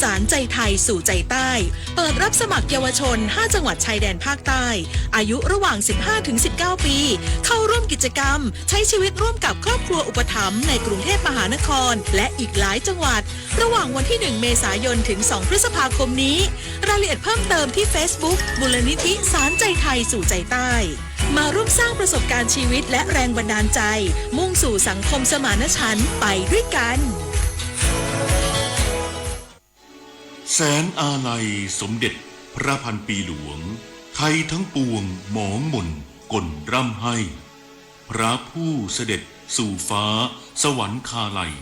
สานใจไทยสู่ใจใต้ เปิดรับสมัครเยาวชน ห้า จังหวัดชายแดนภาคใต้ อายุระหว่าง สิบห้า ถึง สิบเก้า ปี เข้าร่วมกิจกรรม ใช้ชีวิตร่วมกับครอบครัวอุปถัมภ์ในกรุงเทพมหานคร และอีกหลายจังหวัด ระหว่างวันที่ หนึ่ง เมษายน ถึง สอง พฤษภาคมนี้ รายละเอียดเพิ่มเติมที่ Facebook มูลนิธิสานใจไทยสู่ใจใต้ มาร่วมสร้างประสบการณ์ชีวิตและแรงบันดาลใจ มุ่งสู่สังคมสมานฉันท์ไปด้วยกัน แสนอาลัยสมเด็จพระพันปีหลวง ไทยทั้งปวงหมองหม่นก่นร่ำไห้ พระผู้เสด็จสู่ฟ้าสวรรคาลัย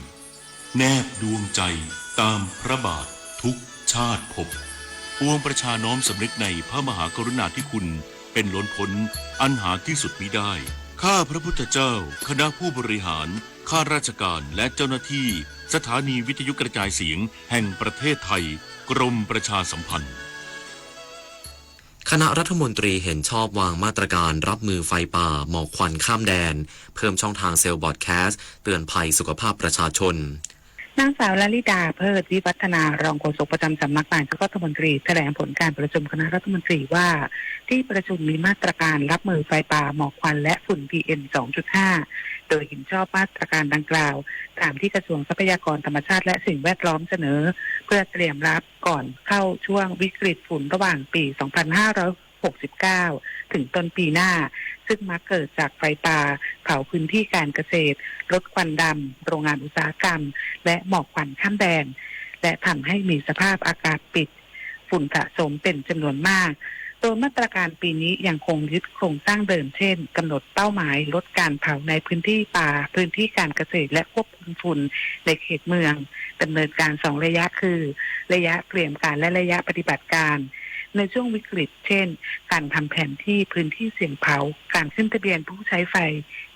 แนบดวงใจตามพระบาททุกชาติภพ ปวงประชาน้อมสำนึกในพระมหากรุณาธิคุณเป็นล้นพ้นอันหาที่สุดมิได้ ข้าพระพุทธเจ้า คณะผู้บริหาร ข้าราชการ และเจ้าหน้าที่สถานีวิทยุกระจายเสียงแห่งประเทศไทย กรมประชาสัมพันธ์ คณะรัฐมนตรีเห็นชอบวางมาตรการรับมือไฟป่าหมอกควันข้ามแดน เพิ่มช่องทางเซลล์บรอดแคสต์เตือนภัยสุขภาพประชาชน นางสาวลลิดา เพิดวิวัฒนา รองโฆษกประจำสำนักนายกรัฐมนตรี แถลงผลการประชุมคณะรัฐมนตรีว่า ที่ประชุมมีมาตรการรับมือไฟป่า หมอกควัน และฝุ่น พีเอ็ม สองจุดห้า โดยเห็นชอบมาตรการดังกล่าว ตามที่กระทรวงทรัพยากรธรรมชาติและสิ่งแวดล้อมเสนอ เพื่อเตรียมรับก่อนเข้าช่วงวิกฤตฝุ่นระหว่างปี สองพันห้าร้อยหกสิบเก้า ถึงต้นปีหน้า ซึ่งมักเกิดจากไฟป่าเผาพื้นที่การเกษตร รถควันดำ โรงงานอุตสาหกรรม และหมอกควันข้ามแดน และทำให้มีสภาพอากาศปิด ฝุ่นสะสมเป็นจำนวนมาก โดยมาตรการปีนี้ยังคงยึดโครงสร้างเดิม เช่น กำหนดเป้าหมายลดการเผาในพื้นที่ป่า พื้นที่การเกษตร และควบคุมฝุ่นในเขตเมือง ดำเนินการสองระยะ คือ ระยะเตรียมการและระยะปฏิบัติการ ในช่วงวิกฤต เช่น การทำแผนที่พื้นที่เสี่ยงเผา การขึ้นทะเบียนผู้ใช้ไฟ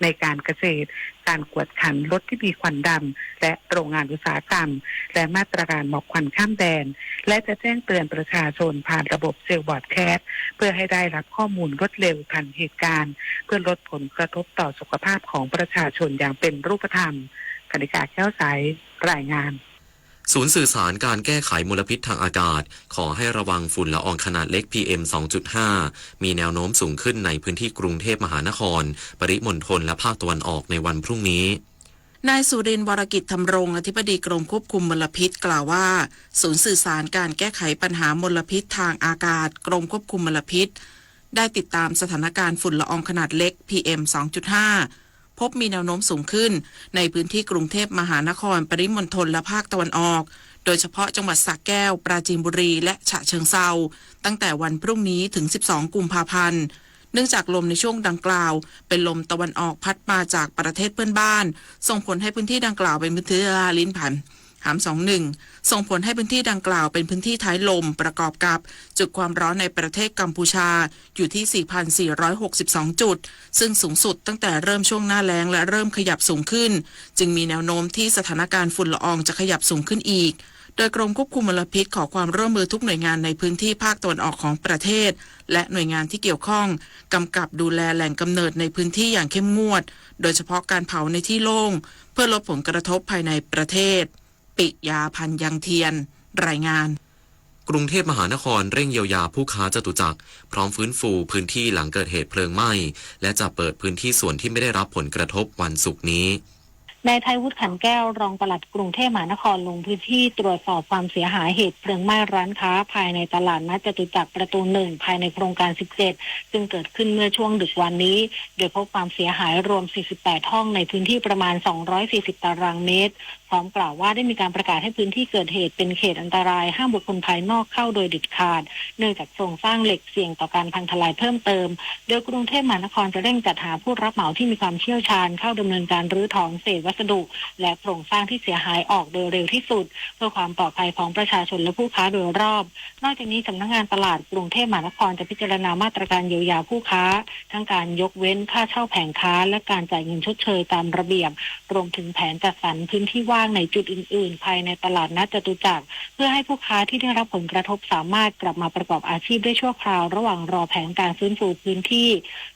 ในการเกษตร การกวดขันรถที่มีควันดำ และโรงงานอุตสาหกรรม และมาตรการหมอกควันข้ามแดน และจะแจ้งเตือนประชาชนผ่านระบบเซลล์บรอดแคสต์ เพื่อให้ได้รับข้อมูลรวดเร็วทันเหตุการณ์ เพื่อลดผลกระทบต่อสุขภาพของประชาชนอย่างเป็นรูปธรรม กนิกา แก้วใส รายงาน ศูนย์สื่อสารการแก้ไขมลพิษทางอากาศ ขอให้ระวังฝุ่นละอองขนาดเล็ก พีเอ็ม สองจุดห้า มีแนวโน้มสูงขึ้นในพื้นที่กรุงเทพมหานคร ปริมณฑล และภาคตะวันออกในวันพรุ่งนี้ นายสุรินทร์ วรกิจธำรง อธิบดีกรมควบคุมมลพิษ กล่าวว่า ศูนย์สื่อสารการแก้ไขปัญหามลพิษทางอากาศ กรมควบคุมมลพิษ ได้ติดตามสถานการณ์ฝุ่นละอองขนาดเล็ก พีเอ็ม สองจุดห้า พบมีแนวโน้มสูงขึ้นในพื้นที่กรุงเทพมหานคร ปริมณฑล และภาคตะวันออก โดยเฉพาะจังหวัดสระแก้ว ปราจีนบุรี และฉะเชิงเทรา ตั้งแต่วันพรุ่งนี้ถึง สิบสอง กุมภาพันธ์ เนื่องจากลมในช่วงดังกล่าว เป็นลมตะวันออกพัดมาจากประเทศเพื่อนบ้าน ส่งผลให้พื้นที่ดังกล่าวเป็นพื้นที่ทาลินผัน หามสองหนึ่ง ส่งผลให้พื้นที่ดังกล่าวเป็นพื้นที่ท้ายลม ประกอบกับจุดความร้อนในประเทศกัมพูชาอยู่ที่ สี่พันสี่ร้อยหกสิบสอง จุด ซึ่งสูงสุดตั้งแต่เริ่มช่วงหน้าแล้งและเริ่มขยับสูงขึ้น จึงมีแนวโน้มที่สถานการณ์ฝุ่นละอองจะขยับสูงขึ้นอีก โดยกรมควบคุมมลพิษขอความร่วมมือทุกหน่วยงานในพื้นที่ภาคตะวันออกของประเทศ และหน่วยงานที่เกี่ยวข้อง กำกับดูแลแหล่งกำเนิดในพื้นที่อย่างเข้มงวด โดยเฉพาะการเผาในที่โล่ง เพื่อลดผลกระทบภายในประเทศ ปิยา พันยังเทียน รายงาน กรุงเทพมหานครเร่งเยียวยาผู้ค้าจตุจักร พร้อมฟื้นฟูพื้นที่หลังเกิดเหตุเพลิงไหม้ และจะเปิดพื้นที่ส่วนที่ไม่ได้รับผลกระทบวันศุกร์นี้ นายไทยวุฒิ ขันแก้ว รองปลัดกรุงเทพมหานครลงพื้นที่ตรวจสอบความเสียหายเหตุเพลิงไหม้ร้านค้าภายในตลาดนัดจตุจักรประตูหนึ่ง ภายในโครงการ สิบเจ็ด ซึ่งเกิดขึ้นเมื่อช่วงดึกวันนี้ โดยพบความเสียหายรวม สี่สิบแปด ห้องในพื้นที่ประมาณ สองร้อยสี่สิบ ตารางเมตร พร้อมกล่าวว่าได้มีการประกาศให้พื้นที่เกิดเหตุเป็นเขตอันตราย ห้ามบุคคลภายนอกเข้าโดยเด็ดขาด เนื่องจากโครงสร้างเหล็กเสี่ยงต่อการพังทลายเพิ่มเติม โดยกรุงเทพมหานครจะเร่งจัดหาผู้รับเหมาที่มีความเชี่ยวชาญเข้าดำเนินการรื้อถอนเศษวัสดุ และโครงสร้างที่เสียหายออกโดยเร็วที่สุด เพื่อความปลอดภัยของประชาชนและผู้ค้าโดยรอบ นอกจากนี้สำนักงานตลาดกรุงเทพมหานครจะพิจารณามาตรการเยียวยาผู้ค้า ทั้งการยกเว้นค่าเช่าแผงค้า และการจ่ายเงินชดเชยตามระเบียบ รวมถึงแผนจัดสรรพื้นที่ว่างในจุดอื่นๆ ภายในตลาดนัดจตุจักร เพื่อให้ผู้ค้าที่ได้รับผลกระทบสามารถกลับมาประกอบอาชีพได้ชั่วคราว ระหว่างรอแผนการฟื้นฟูพื้นที่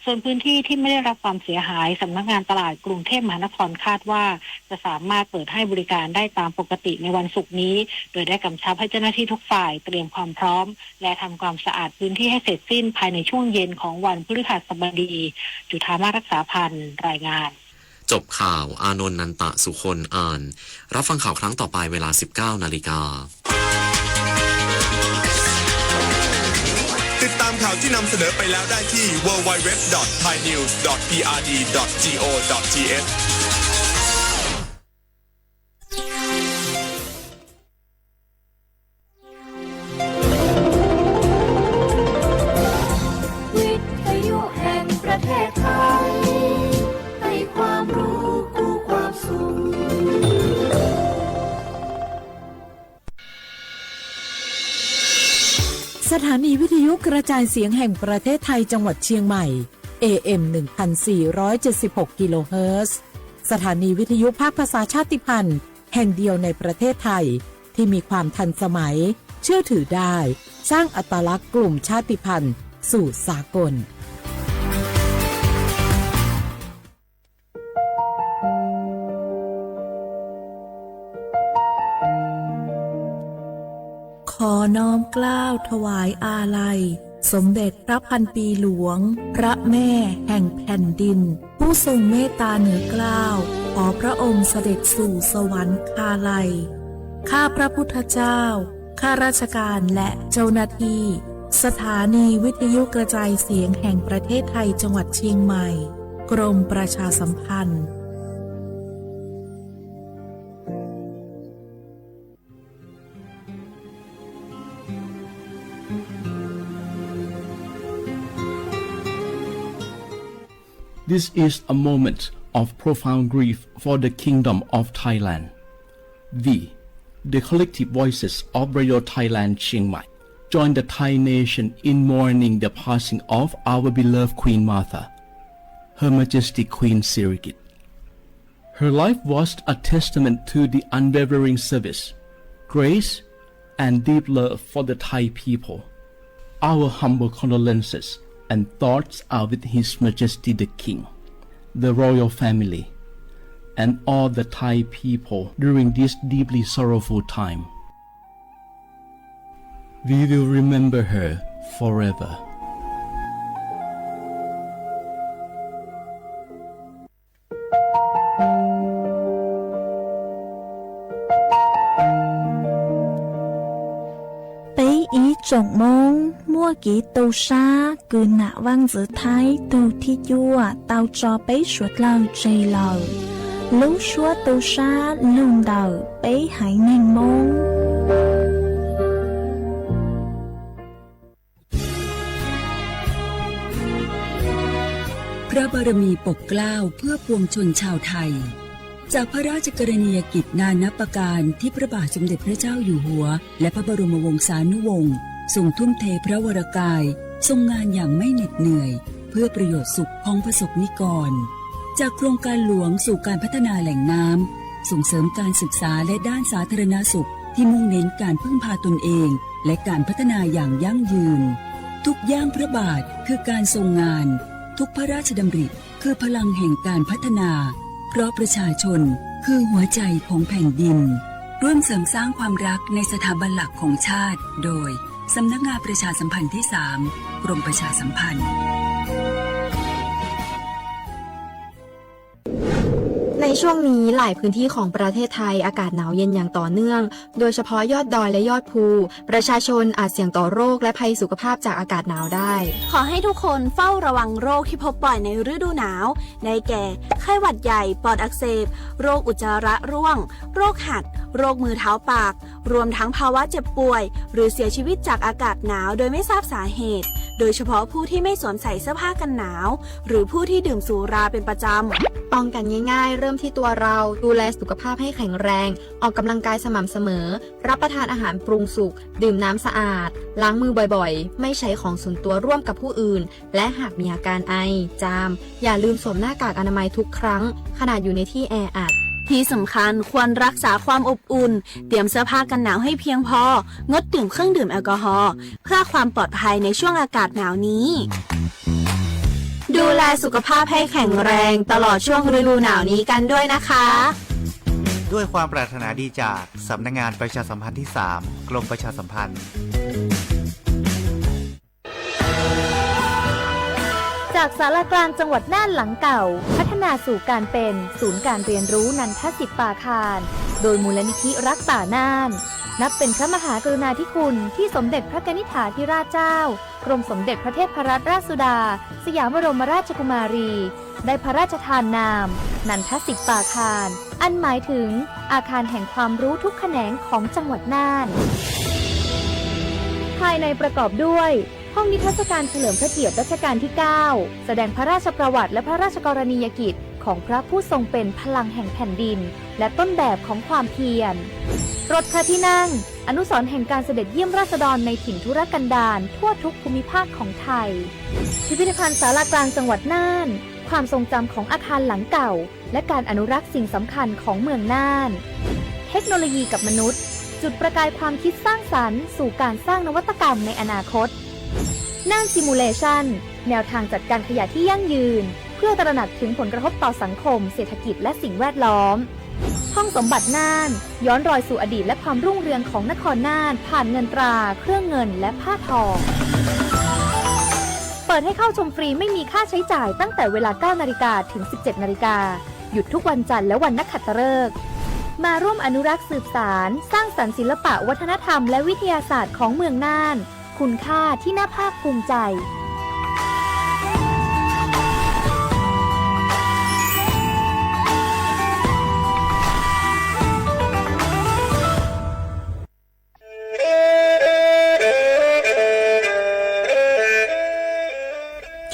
ส่วนพื้นที่ที่ไม่ได้รับความเสียหาย สำนักงานตลาดกรุงเทพมหานครคาดว่า จะสามารถเปิดให้บริการได้ตามปกติในวันศุกร์นี้ โดยได้กำชับให้เจ้าหน้าที่ทุกฝ่ายเตรียมความพร้อม และทำความสะอาดพื้นที่ให้เสร็จสิ้นภายในช่วงเย็นของวันพฤหัสบดี จุฑามาศ รักษาพันธ์ รายงาน จบข่าว อานนท์ นันตะสุคน อ่าน รับฟังข่าวครั้งต่อไปเวลา สิบเก้านาฬิกา ติดตามข่าวที่นำเสนอไปแล้วได้ที่ ดับเบิลยู ดับเบิลยู ดับเบิลยู ดอท ไทยนิวส์ ดอท พีอาร์ดี ดอท จี โอ ดอท ที เอช วิทยุแห่งประเทศไทย ให้ความรู้คู่ความสุข สถานีวิทยุกระจายเสียงแห่งประเทศไทยจังหวัดเชียงใหม่ เอ เอ็ม หนึ่งพันสี่ร้อยเจ็ดสิบหก กิโลเฮิรตซ์ สถานีวิทยุภาคภาษาชาติพันธุ์แห่งเดียวในประเทศไทย ที่มีความทันสมัย เชื่อถือได้ สร้างอัตลักษณ์กลุ่มชาติพันธุ์สู่สากล ขอน้อมเกล้าถวายอาลัย สมเด็จพระพันปีหลวง พระแม่แห่งแผ่นดิน ผู้ทรงเมตตาเหนือเกล้า ขอพระองค์เสด็จสู่สวรรคาลัย ข้าพระพุทธเจ้า ข้าราชการและเจ้าหน้าที่ สถานีวิทยุกระจายเสียงแห่งประเทศไทยจังหวัดเชียงใหม่ กรมประชาสัมพันธ์ This is a moment of profound grief for the Kingdom of Thailand. We, the collective voices of Radio Thailand Chiang Mai, join the Thai nation in mourning the passing of our beloved Queen Mother, Her Majesty Queen Sirikit. Her life was a testament to the unwavering service, grace, and deep love for the Thai people. Our humble condolences and thoughts are with His Majesty the King, the royal family, and all the Thai people during this deeply sorrowful time. We will remember her forever. ปีอีสองพันยี่สิบ muaj kev tu sab kws nam vaj ntxwv Thaib tug thib cuaj tau tso peb suav dlawg tseg lawm. Lub suab tu sab lug ntawm peb haiv neeg Moob. พระบารมีปกเกล้าเพื่อปวงชนชาวไทย จากพระราชกรณียกิจนานับประการที่พระบาทสมเด็จพระเจ้าอยู่หัว และพระบรมวงศานุวงศ์ ทรงทุ่มเทพระวรกาย ทรงงานอย่างไม่เหน็ดเหนื่อย เพื่อประโยชน์สุขของประสบนิกร จากโครงการหลวงสู่การพัฒนาแหล่งน้ำ ส่งเสริมการศึกษาและด้านสาธารณสุขที่มุ่งเน้นการพึ่งพาตนเอง และการพัฒนาอย่างยั่งยืน ทุกย่างพระบาทคือการทรงงาน ทุกพระราชดำริคือพลังแห่งการพัฒนา เพราะประชาชนคือหัวใจของแผ่นดิน ร่วมเสริมสร้างความรักในสถาบันหลักของชาติ โดย สำนักงานประชาสัมพันธ์ที่สาม กรมประชาสัมพันธ์ ในช่วงนี้หลายพื้นที่ของประเทศไทยอากาศหนาวเย็นอย่างต่อเนื่อง โดยเฉพาะยอดดอยและยอดภู ประชาชนอาจเสี่ยงต่อโรคและภัยสุขภาพจากอากาศหนาวได้ ขอให้ทุกคนเฝ้าระวังโรคที่พบบ่อยในฤดูหนาว ได้แก่ ไข้หวัดใหญ่ ปอดอักเสบ โรคอุจจาระร่วง โรคหัด โรคมือเท้าปาก รวมทั้งภาวะเจ็บป่วย หรือเสียชีวิตจากอากาศหนาวโดยไม่ทราบสาเหตุ โดยเฉพาะผู้ที่ไม่สวมใส่เสื้อผ้ากันหนาว หรือผู้ที่ดื่มสุราเป็นประจำ ป้องกันง่ายๆ เริ่มที่ตัวเรา ดูแลสุขภาพให้แข็งแรง ออกกำลังกายสม่ำเสมอ รับประทานอาหารปรุงสุก ดื่มน้ำสะอาด ล้างมือบ่อยๆ ไม่ใช้ของส่วนตัวร่วมกับผู้อื่น และหากมีอาการไอ จาม อย่าลืมสวมหน้ากากอนามัยทุกครั้ง ขณะอยู่ในที่แออัด ที่สำคัญควรรักษาความอบอุ่น เตรียมเสื้อผ้ากันหนาวให้เพียงพอ งดดื่มเครื่องดื่มแอลกอฮอล์ เพื่อความปลอดภัยในช่วงอากาศหนาวนี้ ดูแลสุขภาพให้แข็งแรงตลอดช่วงฤดูหนาวนี้กันด้วยนะคะ ด้วยความปรารถนาดีจากสำนักงานประชาสัมพันธ์ที่สาม กรมประชาสัมพันธ์ จากศาลากลางจังหวัดน่านหลังเก่า พัฒนาสู่การเป็นศูนย์การเรียนรู้นันทสิทปาคาร โดยมูลนิธิรักป่าน่าน นับเป็นพระมหากรุณาธิคุณที่สมเด็จพระกนิษฐาธิราชเจ้า กรมสมเด็จพระเทพรัตนราชสุดา สยามบรมราชกุมารี ได้พระราชทานนาม นันทสิทปาคาร อันหมายถึงอาคารแห่งความรู้ทุกแขนงของจังหวัดน่าน ภายในประกอบด้วย ห้องนิทรรศการเฉลิมพระเกียรติรัชกาลที่เก้า แสดงพระราชประวัติและพระราชกรณียกิจของพระผู้ทรงเป็นพลังแห่งแผ่นดิน และต้นแบบของความเพียร รถพระที่นั่ง อนุสรณ์แห่งการเสด็จเยี่ยมราษฎรในถิ่นทุรกันดารทั่วทุกภูมิภาคของไทย พิพิธภัณฑ์ศาลากลางจังหวัดน่าน ความทรงจำของอาคารหลังเก่า และการอนุรักษ์สิ่งสำคัญของเมืองน่าน เทคโนโลยีกับมนุษย์ จุดประกายความคิดสร้างสรรค์สู่การสร้างนวัตกรรมในอนาคต น่าน Simulation แนวทางจัดการขยะที่ยั่งยืน เพื่อตระหนักถึงผลกระทบต่อสังคม เศรษฐกิจ และสิ่งแวดล้อม ห้องสมบัติน่าน ย้อนรอยสู่อดีตและความรุ่งเรืองของนครน่าน ผ่านเงินตรา เครื่องเงิน และผ้าทอ เปิดให้เข้าชมฟรีไม่มีค่าใช้จ่ายตั้งแต่เวลา เก้านาฬิกา ถึง สิบเจ็ดนาฬิกา หยุดทุกวันจันทร์และวันนักขัตฤกษ์ มาร่วมอนุรักษ์สืบสาน สร้างสรรค์ศิลปะวัฒนธรรมและวิทยาศาสตร์ของเมืองน่าน คุณค่าที่น่าภาคภูมิใจ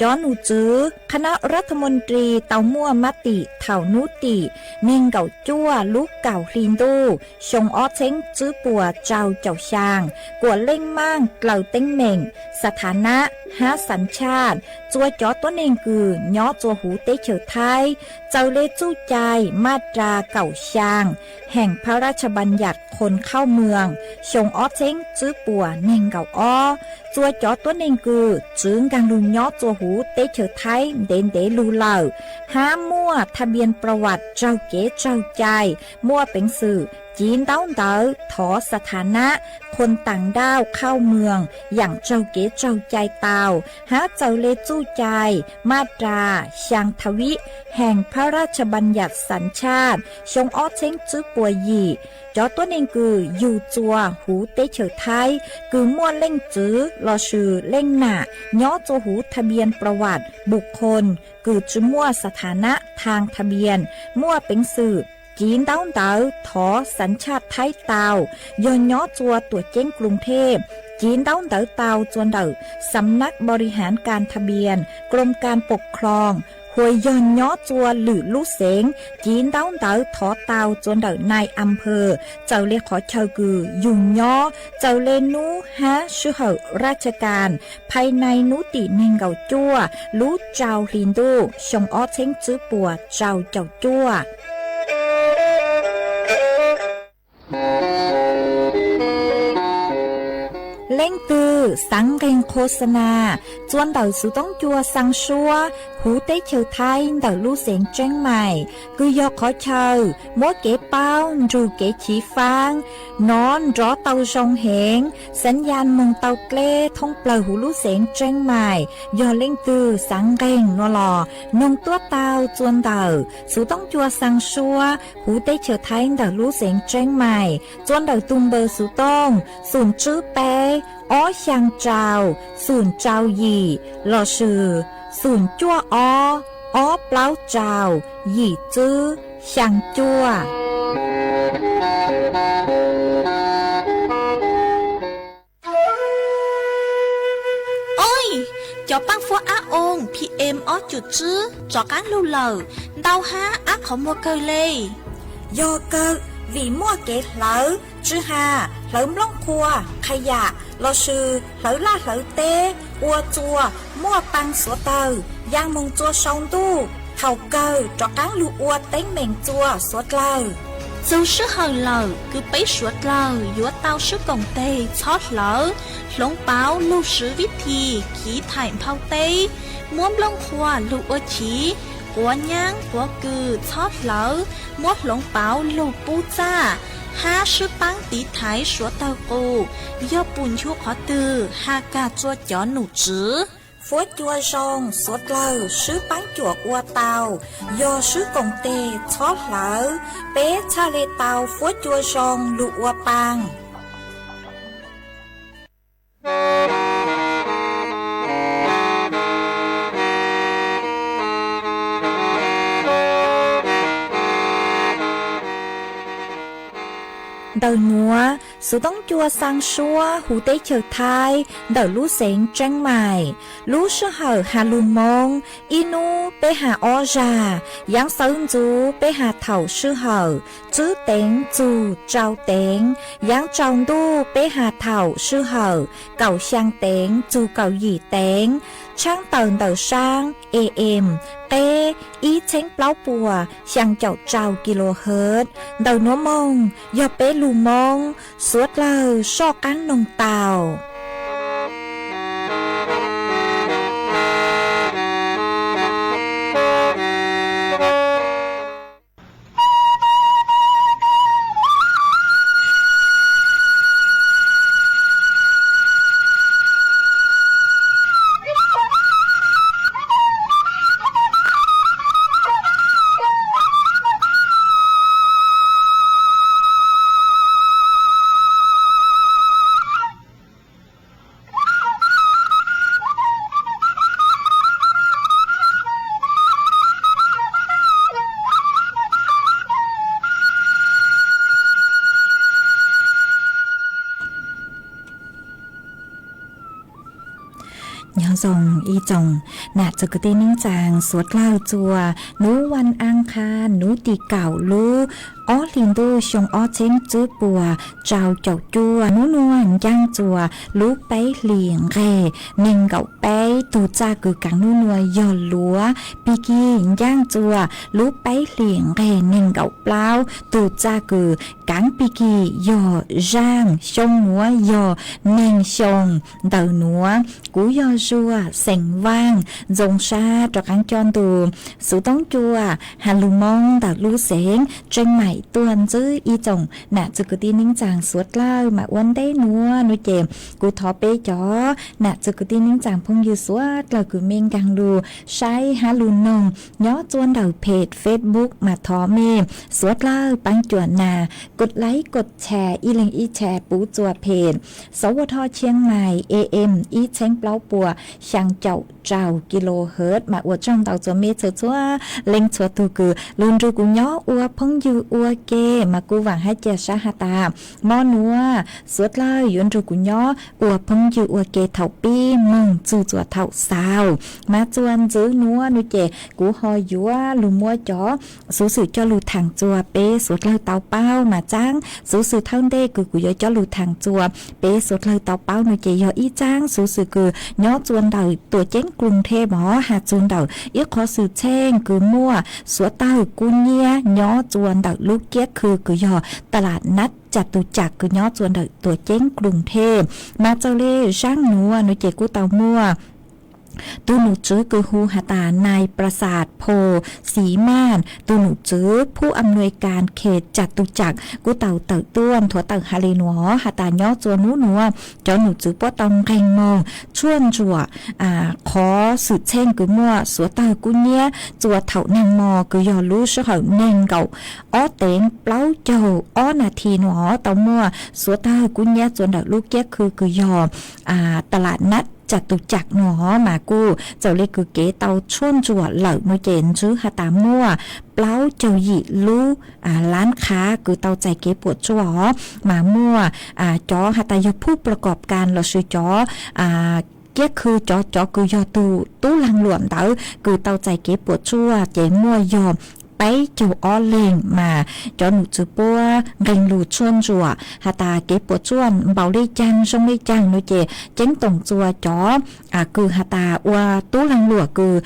Cov num tswv คณะรัฐมนตรี tau muaj mab tim thaum hnub tim neeg nkaum cuaj lub kaum hli ntuj xyoo ob txheeb tswb puas rau caum xyaa kuam leej maaj dlaws teeb meem สถานะ hab สัญชาติ txua cov tuab neeg kws nyob txua huv teb chaws Thaib txawm le txuj cai maj ras kaum xyaa แห่งพระราชบัญญัติคนเข้าเมือง xyoo ob txheeb tswb puas neeg nkaum ob. Txua cov tuab neeg kws txwv nkaag lug nyob txua huv teb chaws Thaib ntev ntev lug lawm hab muaj ทะเบียนประวัติ raug kev tsaug cai, muaj peev xwm civ ntaub ntawv thov สถานะ คนต่างด้าวเข้าเมือง อย่าง raug kev tsaug cai tau hab txawm le txuj cai maj ras xyaa tha vib แห่งพระราชบัญญัติสัญชาติ xyoo ob txheeb tswb puas yim. Cov tuab neeg kws yug txua huv teb chaws Thaib kws muaj leej txwv lossis leej nam nyob txua huv ทะเบียนประวัติ บุคคล kws tsi muaj สถานะ ทางทะเบียน, muaj peev xwm civ ntaub ntawv thov สัญชาติไทย tau, yog nyob txua tuam ceeb กรุงเทพ civ ntaub ntawv tau txua ntawm สำนักบริหารการทะเบียน กรมการปกครอง hua yog nyob txua lwm lub xeev civ ntaub ntawv thov tau txua ntawm นายอำเภอ txawm le qhov chaw kws yug nyob, txawm le hnub hab sij hawm ราชการ ภายใน hnub tim neeg nkaum cuaj lub rau hli ntuj xyoo ob txheeb tswb puas rau caum cuaj. Leej twg xaav nqeeg โฆษณา txua ntawm xuv toob cua xaa suab huv teb chaws Thaib ntawm lub xeev Tseeb Mais, kws yog qhov chaw muab kev paub nrug kev chiv faab, nov nrov tau zoo heev, สัญญาณ moog tau dleb thoob plawg huv lub xeev Tseeb Mais. Yog leej twg xaav nqeeg no los noog tuab tau txua ntawm xuv toob cua xaa suab huv teb chaws Thaib ntawm lub xeev Tseeb Mais txua ntawm tug npawb xuv tooj xoom tswb peb ob xyaa rau xoom rau yim lossis xoom cuaj ob ob plaub rau yim tswb xyaa cuaj. Oj, cov paab fuab ab oo PM ob cum tswb rov qaab lug lawm, ntau hab ab qhov muag kawg le. Yog kawg, vim muaj kev hlawv tsw has, hlawv nplooj qhuav, qha yam lossis hlawv laj hlawv teb ua txua muaj paa xuav tawg yaa moog txua sau ntuj, thaum kawg rov qaab lug ua teeb meem txua xuav dlawg. Txug sij hawm lawm kws peb suav dlawg yuav tau swb koom teg txhob hlawv, hloov pauv lug swv vib thim khiv thaim nphau teb, muab nplooj qhuav lug ua chiv, quav nyaab quav kws txhob hlawv, muab hloov pauv lug pub txaj, hab swb paab tiv thaiv suav dlawg qus, yog pum nchu qhov twg has kag tsua cov num tswv. Fuab cua zoo suav dlawg swb paab cuam ua tau, yog swb koom teg txhob hlawv, peb txhaj le tau fuab cua zoo lug ua paa. Ntawm nuav, xuv toob cua xaa suab huv teb chaws Thaib ntawm lub xeev Tseeb Maim. Lub sij hawm has lug Moob, ib nub peb has ob zag, yaav xawv ntxuv peb has thaum sij hawm, tswb teev txug tsau teev, yaav tsaus ntuj peb has thaum sij hawm, kaum xyaa teev txug kaum yim teev, tshaab tawm ntawm saab A M, qeb ib txheeb plaub puas xyaa caum rau kilohertz. Ntawm nuav moog yog peb lug Moob, suav dlawg soj qaab noog tau. Nyob zoo ib tsoom nam txiv kwv tij neej tsaa suav dlawg txuas, nub vas as qhas nub tim kaum lub ob hli ntuj xyoo ob txheeb tswb puas rau caum cuaj, nub nuav ncaaj txuas lub peb hlis nqeg neeg nkaum peb, tug txaj kws kaav nub nuav yog luav pig kig, ncaaj txuas lub peb hlis nqeg neeg nkaum plaub, tug txaj kws kaav pig kig yog zaaj, xyoo nuav yog neeg xyoo. Ntawm nuav kuv yog Zuag xeem Vaaj, ntxoo sab rov qaab coj ntu xuv toob cua has lug Moob ntawm lub xeev Tseeb Maim tuaj ntxiv ib tsoom nam txiv kwv tij neej tsaa suav dlawg. Mas ua ntej nuav nuav ces kuv thov peb cov nam txiv kwv tij neej tsaa phooj ywg suav dlawg kws mej nkaag lug saib hab lug noog nyob txua ntawm phem Facebook mas thov mej suav dlawg paab cuam nas kod laib kod tshare ib leeg ib tshare puv txua phem Sawv Ua Thoj Chiang Mai A M ib txheeb plaub puas xyaa caum rau kilohertz. Mas ua tsaug ntau txua mej txhua txhua leej txhua tug kws lug nrug kuv nyob ua phooj ywg ua ke, mas kuv vaam hab ca sab has tas mo nuav suav dlawg yuav nrug kuv nyob ua phooj ywg ua ke thaum pib moog txug txua thaum xaus. Mas txua ntxiv nuav nuav ces kuv ho yuav lug muab cov xuv xwm coj lug thaam txua peb suav dlawg tau paub. Mas txaab xuv xwm thawj ntej kws kuv yuav coj lug thaam txua peb suav dlawg tau paub nuav ces yog ib txaab xuv xwm kws nyob txua ntawm tuam ceeb Krues Theb mog, has txug ntawm ib qhov xwm txheej kws muaj suav dlawg kub nyiab nyob txua ntawm lub kiab khw kws yog ta la nab ca tu cam kws nyob txua ntawm tuam ceeb Krues Theb. Mas txawm le zaab nuav nuav ces kuj tau muaj tug num tswv kws hu has tas nai Prasad Pho Xi Maaj, tug num tswv phub am nuaj kas khes ca tu cam kuj tau tawm tuaj nthuav tawm has le nuav has tas nyob txua nub nuav cov num tswv puab tau nqeeg moog tshuaj ntsuam qhov xwm txheej kws muaj suav dlawg kub nyiab txua thaum neeg mo kws yog lub sij hawm neeg nkaum ob teev plaub caug ob nas this nuav tau muaj suav dlawg kub nyiab txua ntawm lub kiab khw kws yog ta la nab ca tu cam nuav mas kuj txawm le kws kev tau tshuaj ntsuam lawm nuav ces ntswv has tas muaj plaub caug yim lub laab qhav kws tau txais kev puam tsuaj os. Mas muaj cov has tas yog phub pla kom kas lossis cov kiab khw cov cov kws yog tug tub laag luam ntawd kws tau txais kev puam tsuaj ces muaj yog peb caug ob leeg mas cov nom tswv puab nqee lug tshuaj ntsuam has tas kev puam tsuaj npaum le caag zoo le caag no ces ceeb toom txua cov kws has tas ua tub laag luam kws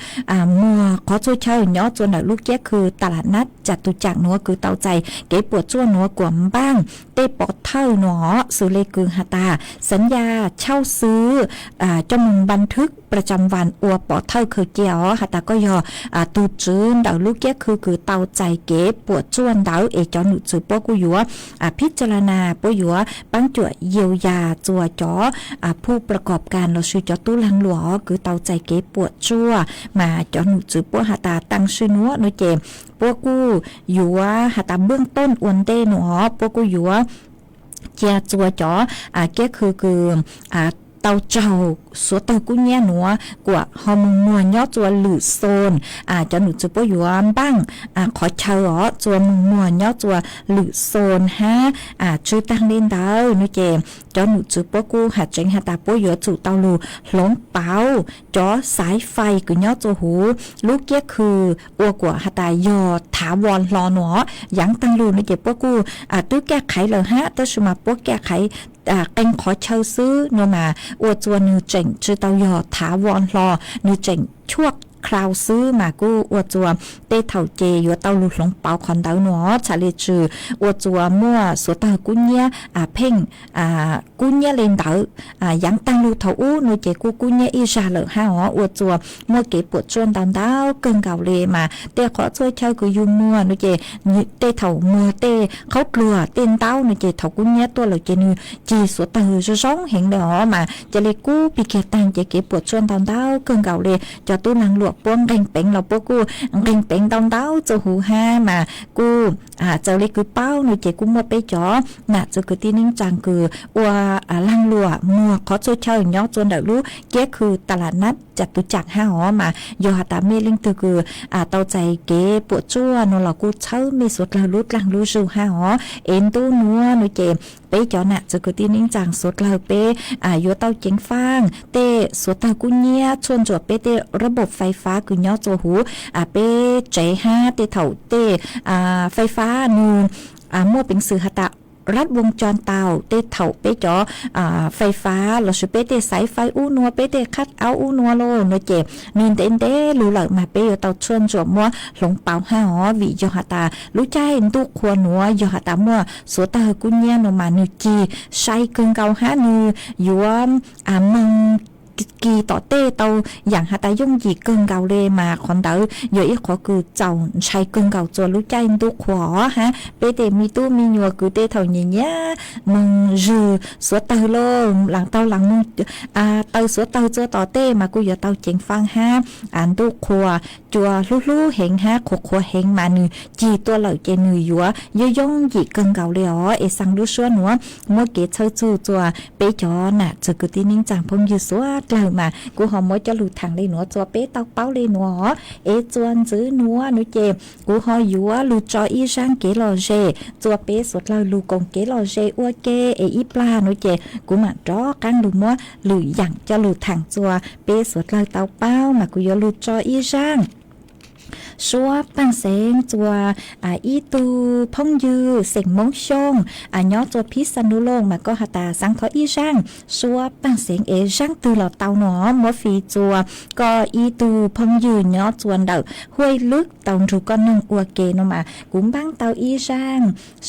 muag qhov txhua chaw nyob txua ntawm lub kiab khw Talanab Catucam nuav kws tau txais kev puam tsuaj nuav kuas npaaj tej pov thawj nuav xws le kws has tas xav yaj chauj xwb coj moog npa thwb pra tsam vas ua pov thawj khaws cia os has tas koj yog tug tswv ntawm lub kiab khw kws tau txais kev puam tsuaj ntawd es cov nom tswv puab kuj yuav phib ca la nas puab yuav paab cuam yau yas txua cov phuj pra kom kas lossis cov tub laag luam kws tau txais kev puam tsuaj mas cov nom tswv puab has tas taam sim nuav no ces puab kuj yuav has tas npwj tooj ua ntej nuav puab kuj yuav cia txua cov kiab khw kws tau tsaug suav tawg kub nyiab nuav kuas ho moog muag nyob txua lwm xoos. Cov nom tswv puab yuav npaaj qhov chaw os txua moog muag nyob txua lwm xoos hab tsw taag le ntawd no ces cov nom tswv puab kuj has tseev has tas puab yuav tsum tau lug hloov pauv cov xaiv fais kws nyob txua huv lub kiab khw ua kuas has tas yog thav vos hlo nuav yaav taag lug no ces puab kuj twb kaj qhaiv lawm hab tab sis mas puab kaj qhaiv qee qhov chaw xwb no mas ua txua nwg tseem tsw tau yog thav vos hlo, nwg tseem chuaj khaus xwb mas kuj ua txua tej thaum ces yuav tau lug hloov pauv qhov ntawd nuav txhaj le tsw ua txua muaj suav tawg kub nyiab pheej kub nyiab le ntawd yaav taag lug thaum ub no ces kuj kub nyiab ib zag lawm hab os ua txua muaj kev puam tsuaj ntau ntau kawg nkaus le mas tej qhov txhua chaw kws yug muag no ces tej thaum muag tej qhaub dluag tej ntaub no ces thaum kub nyiab tuaj lawm ces nwg cig suav tawg zoo zoo heev le os mas ca le kub pig kiag taag ces kev puam tsuaj ntau ntau kawg nkaus le cov tub laag luam puab nqee peev los puab kuj nqee peev ntau ntau txua huv hab mas kuj txawm le kws paub no ces kuj muaj peb cov nam txwv kwv tij neej tsaa kws ua laag luam muag qhov txhua chaw nyob txua ntawm lub kiab khw Talanab Catucam hab os mas yog has tas mej leej twg kws tau txais kev puam tsuaj no los kuj txhawb mej suav dlawg lub dlaag lub zug hab os es ntuj nuav no ces peb cov nam txwv kwv tij neej tsaa suav dlawg peb yuav tau ceev faaj tej suav tawg kub nyiab tshuaj ntsuam peb tej rab npaum fais fab kws nyob txua huv peb tsev hab tej thaum tej fais fab nwg muaj peev xwm has tas rab voos co tau tej thaum peb cov fais fab lossis peb tej xaiv fais ub nuav peb tej khab aub ub nuav lauj no ces nwg ntev ntev lug lawm mas peb yuav tau tshuaj ntsuam muab hloov pauv hab os vim yog has tas lub caij ntuj qhua nuav yog has tas muaj suav tawg kub nyiab no mas nwg cig sai kawg nkaus hab nwg yuav moog kis tom tej tau yaam has tas yooj yim kawg nkaus le mas qhov ntawd yog ib qhov kws txaus ntshai kawg nkaus txua lub caij ntuj qhua hab peb tej me tub me nyuam kws tej thaum nyiam nyiam moog zwg suav tawg lauj laam tau laam moog taw suav tawg txua tom tej mas kuj yuav tau ceev faaj hab ntuj qhua cua hlub hlub heev hab qhuav qhuav heev mas nwg cig tuaj lawm ces nwg yuav yooj yooj yim kawg nkaus le os es xaa lub suab nuav muab kev txhawb txug txua peb cov nam txwv kwv tij neej tsaa phooj ywg suav dlawg mas kuv ho muab coj lug thaam le nuav txua peb tau paub le nuav os es txua ntxiv nuav nuav ces kuv ho yuav lug tso ib zaaj kev lom zem txua peb suav dlawg lug koom kev lom zem ua ke es ib plag nuav ces kuv maam rov qaab lug muab lwm yaam coj lug thaam txua peb suav dlawg tau paub mas kuv yuav lug tso ib zaaj suab paaj xeev txua ib tug phooj ywg xeem Moob Xyooj nyob txua Phib Xa Nus Looj mas koj has tas xaav thov ib zaaj suab paaj xeev es zaaj twg los tau nuav muab fij txua koj ib tug phooj ywg nyob txua ntawm Huaj Lwb tau nrug koj noog ua ke no mas kuv npaaj tau ib zaaj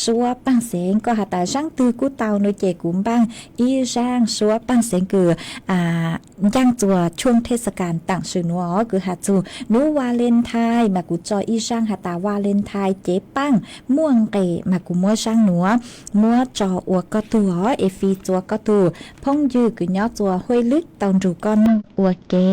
suab paaj xeev. Koj has tas zaaj twg kuj tau no ces kuv npaaj ib zaaj suab paaj xeev kws ncaaj txua tshuaj thej xa kas taam sim nuav kws has txug nub Valentine mas kuv tso ib zaaj has tas Valentine cev paaj muaj nqes mas kuv muab zaaj nuav muab tso ua koj tug os es fij txua koj tug phooj ywg kws nyob txua Huaj Lwb tau nrug koj noog ua ke.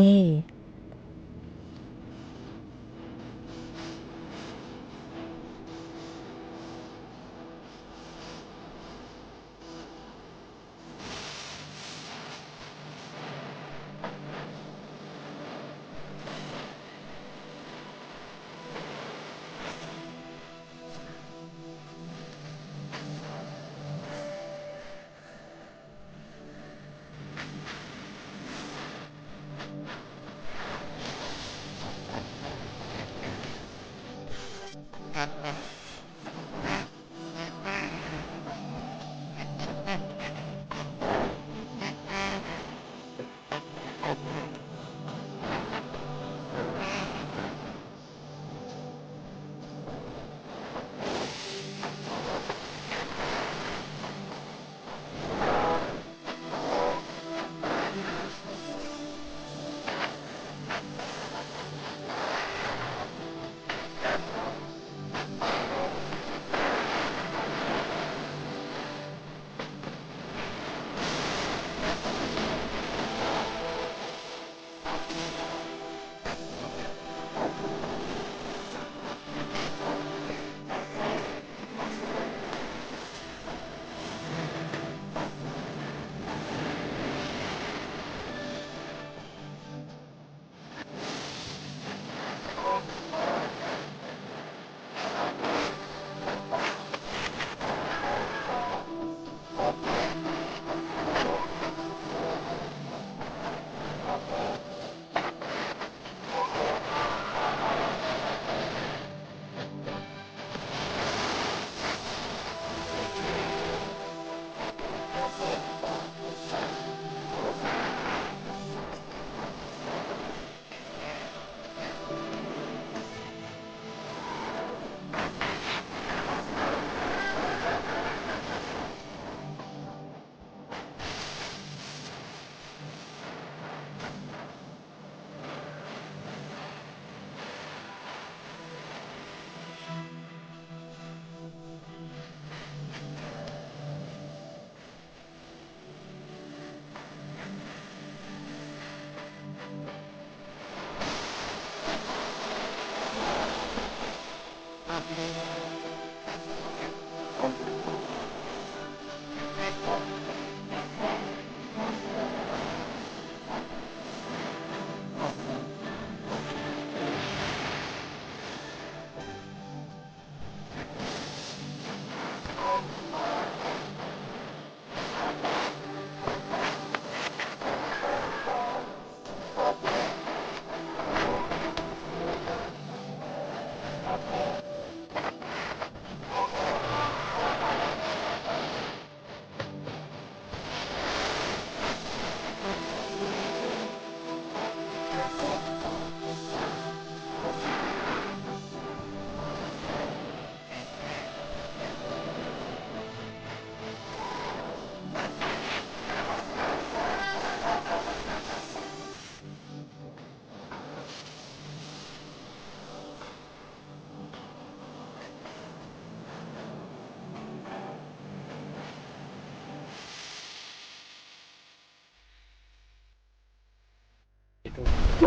Mas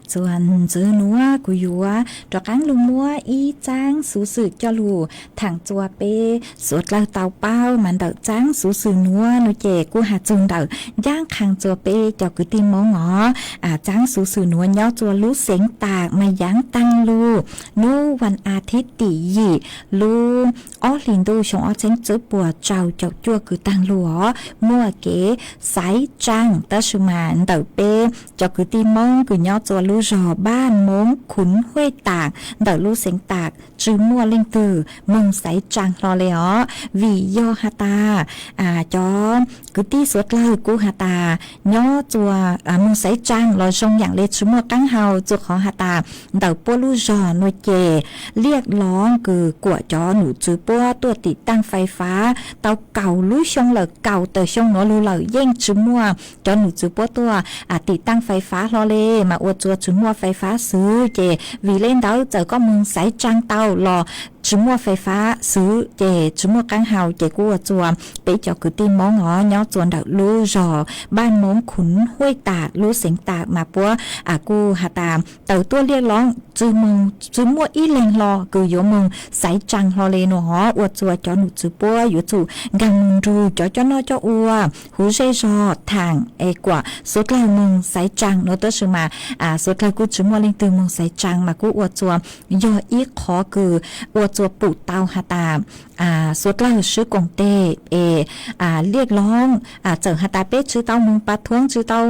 txuas ntxiv nuav kuv yuav rov qaab lug muab ib txaab xuv xwm coj lug thaam txua peb suav dlawg tau paub. Mas ntawm txaab xuv xwm nuav nuav ces kuj has txug ntawm ncaab qha txua peb cov kwv tij Moob os. Txaab xuv xwm nuav nyob txua lub xeev Taam mas yaav taag lug nub vas a thib tim yim lub ob hlis ntuj xyoo ob txheeb tsib puas rau caum cuaj kws taag lug os, muaj kev xaiv tsaa. Tab sis mas ntawm peb cov kwv tij Moob kws nyob txua lub zog Npaj Moob Khuv Huaj Taam ntawm lub xeev Taam tsi muaj leej twg moog xaiv tsaa hlo le os, vim yog has tas cov kwv tij suav dlawg kuj has tas nyob txua moog xaiv tsaa los zoo yaam le tsi muaj qaab hau, txua qhov has tas ntawm puab lub zog nuav ces liaj loov kws kuam cov num tswv puab tuaj tim taaj fais fab tau kaum lub xyoo lawm, kaum tawm xyoo nuav lug lawm yeej tsi muaj cov num tswv puab tuaj tim taaj fais fab hlo le, mas ua txua tsi muaj fais fab xwb. Ces vim le ntawd txawm koj moog xaiv tsaa tau los tsi muaj fais fab xwb ces tsi muaj qaab hau, ces kuj ua txua peb cov kwv tij Moob os nyob txua ntawm lub zog Npaj Moob Khuv Huaj Taam lub xeev Taam mas puab kuj has tas tawm tuaj liaj loov tsi muaj ib leeg hlo kws yuav moog xaiv tsaa hlo le nuav os, ua txua cov num tswv puab yuav tsum nkaag moog nrug cov coj noj coj ua huv zej zog thaam es kuam suav dlawg moog xaiv tsaa nuav. Tab sis mas suav dlawg kuj tsi muaj leej twg moog xaiv tsaa mas kuj ua txua yog ib qhov kws ua txua pum tau has tas suav dlawg swb koom teg es liaj loov txawm has tas peb tsi tau moog pa thuab, tsi tau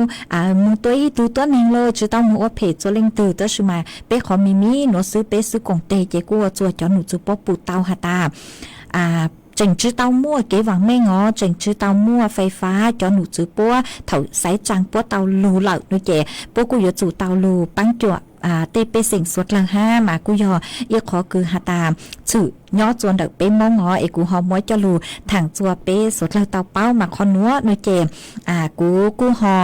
moog tua ib tug tuab neeg los tsi tau moog ua phem txua leej twg, tab sis mas peb qhov me me nuav xwb peb swb koom teg ces kuj ua txua cov num tswv puab pum tau has tas tseem tsi tau muaj kev vaam meej os, tseem tsi tau muaj fais fab, cov num tswv puab thaum xaiv tsaa puab tau lug lawm nuav ces puab kuj yuav tsum tau lug paab cuam tej pej xeem suav dlawg hab. Mas kuj yog ib qhov kws has tas tshwm nyob txua ntawm peb Moob os es kuv ho muab coj lug thaam txua peb suav dlawg tau paub. Mas qhov nuav nuav ces kuv kuj ho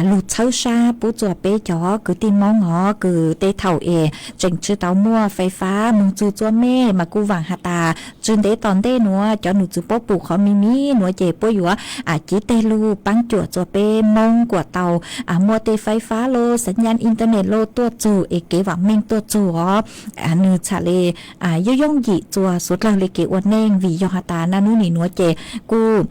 lug txhawb sab pub txua peb cov kwv tij Moob os kws tej thaum es tseem tsi tau muaj fais fab moog txug txua mej mas kuj vaam has tas tsi ntev tom ntej nuav cov num tswv puab pum qhov me me nuav ces puab yuav cev teg lug paab cuam txua peb Moob kuam tau muaj tej fais fab los xav nyaj internet los tuaj txug es kev vaam meej tuaj txug os. Nwg txhaj le yooj yooj yim txua suav dlawg le kev ua neej, vim yog has tas naj nub nim nuav ces kuj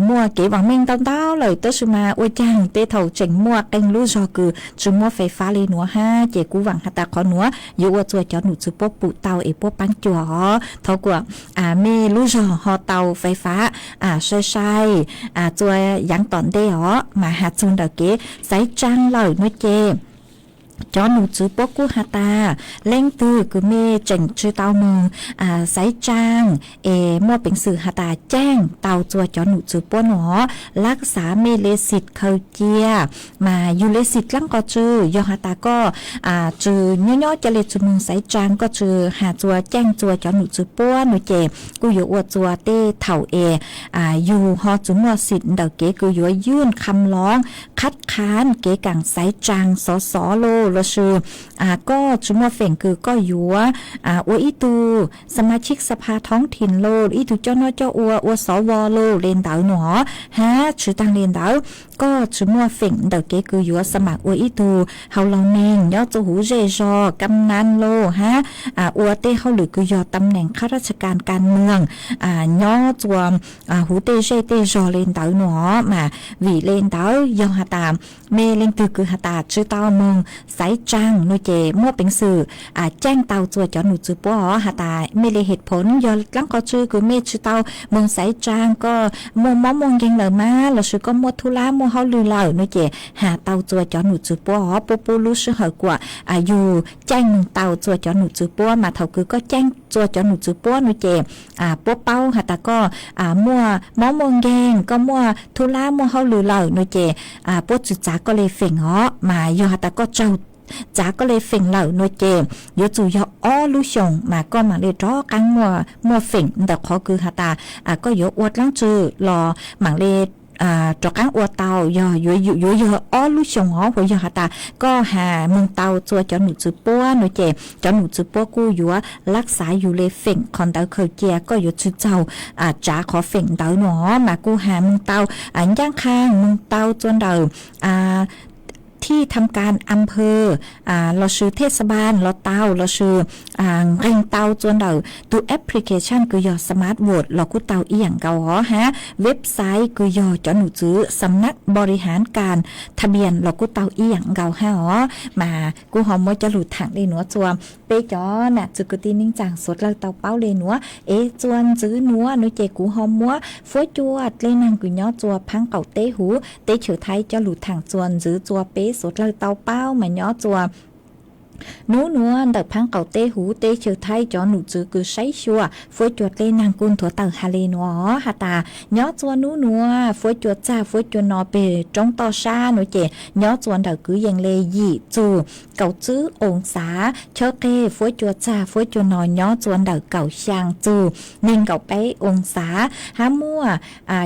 muaj kev vaam meej ntau ntau lawm, tab sis mas ua caag tej thaum tseem muaj qee lub zog kws tsi muaj fais fab le nuav hab, ces kuv vaam has tas qhov nuav yuav ua txua cov num tswv puab pum tau es puab paab cuam os. Thov kuam mej lub zog ho tau fais fab sai sai txua yaav tom ntej os. Mas has txug ntawm kev xaiv tsaa lawm nuav ces cov num tswv puab kuj has tas leej twg kws mej tseem tsi tau moog xaiv tsaa es muaj peev xwm has tas caaj tau txua cov num tswv puab nuav, lab xav mej le xim khaws cia. Mas yug le xim dlaab qhov tsw, yog has tas koj tsi nyob nyob ca le tsi moog xaiv tsaa, koj tsi has txua caaj txua cov num tswv puab nuav ces kuj yuav ua txua tej thaum es yug ho tsi muaj xim ntawm kev kws yuav ywj kham loov khab khav kev kaam xaiv tsaa xov xov los lossis koj tsi muaj feem kws koj yuav ua ib tug xas mas tshib xas phas thoob thim los ib tug coj noj coj ua ua xov vo los le ntawd nuav hab. Tsi taag le ntawd, koj tsi muaj feem ntawm kev kws yuav xas mas ua ib tug hauv laug neeg nyob txua huv zej zog kam nas los hab ua tej hauj lwm kws yog tam neem khab raj tsha kas kas mws nyob txua huv tej zej tej zog le ntawd nuav. Mas vim le ntawd yog has tas mej leej twg kws has tas tsi tau moog xaiv tsaa nuav ces muaj peev xwm caaj tau txua cov num tswv puab os. Has tas mej le het phoo yog dlaab qhov tsw kws mej tsi tau moog xaiv tsaa, koj muaj mob muaj nkeeg lawm mas lossis koj muaj thub lab muaj hauj lwm lawm nuav ces has tau txua cov num tswv puab os. Puab pub lub sij hawm kuam yug caaj moog tau txua cov num tswv puab, mas thaum kws koj caaj txua cov num tswv puab nuav ces puab paub has tas koj muaj mob muaj nkeeg, koj muaj thub lab muaj hauj lwm lawm nuav ces puab tsi txav koj le feem os. Mas yog has tas koj tsaug txav koj le feem lawm nuav ces yuav tsum yog ob lub xyoos mas koj maam le rov qaab muaj feem ntawm qhov kws has tas koj yuav ua dlaab tsi los maam le rov qaab ua tau yog yuav yog ob lub xyoo os. Ua yog has tas koj has moog tau txua cov num txwv puab nuav ces cov num txwv puab kuj yuav lab xav yug le feem qhov ntawd khaws cia koj yuav tsi txaug tsav qhov feem ntawd nuav mas kuj has moog tau ncaaj qha moog tau txua ntawm thij tham kas am phawv lossis thej xa npas los tau lossis nqee tau txua ntawm tug application kws yog Smart Vote los kuj tau ib yaam nkaus os hab website kws yog cov num txwv Sam Nak Bo Ri Haav Kas Tham Npias los kuj tau ib yaam nkaus hab os. Mas kuj ho muab cov lug thaam le nuav txua peb cov nam txwv kwv tij neej tsaa suav dlawg tau paub le nuav es txua ntxwv nuav nuav ces kuv ho muab fuab cua dlej naag kws nyob txua phaab qaum teb huv teb chaws Thaib cov lug thaam txua ntxwv txua peb suav dlawg tau paub mas nyob txua nub nuav ntawm phaab qaum teb huv teb chaws Thaib cov num txwv kws saib xyuas fuab cua dlej naag kuj nthuav tawm has le nuav has tas nyob txua nub nuav fuab cua txag fuab cua no peg roob toj sab nuav ces nyob txua ntawm kwv yees le yim txug kaum tswb oo xav. Chawb qeg fuab cua txag fuab cua no nyob txua ntawm kaum xyaa txug neeg nkaum peb oo xav hab muaj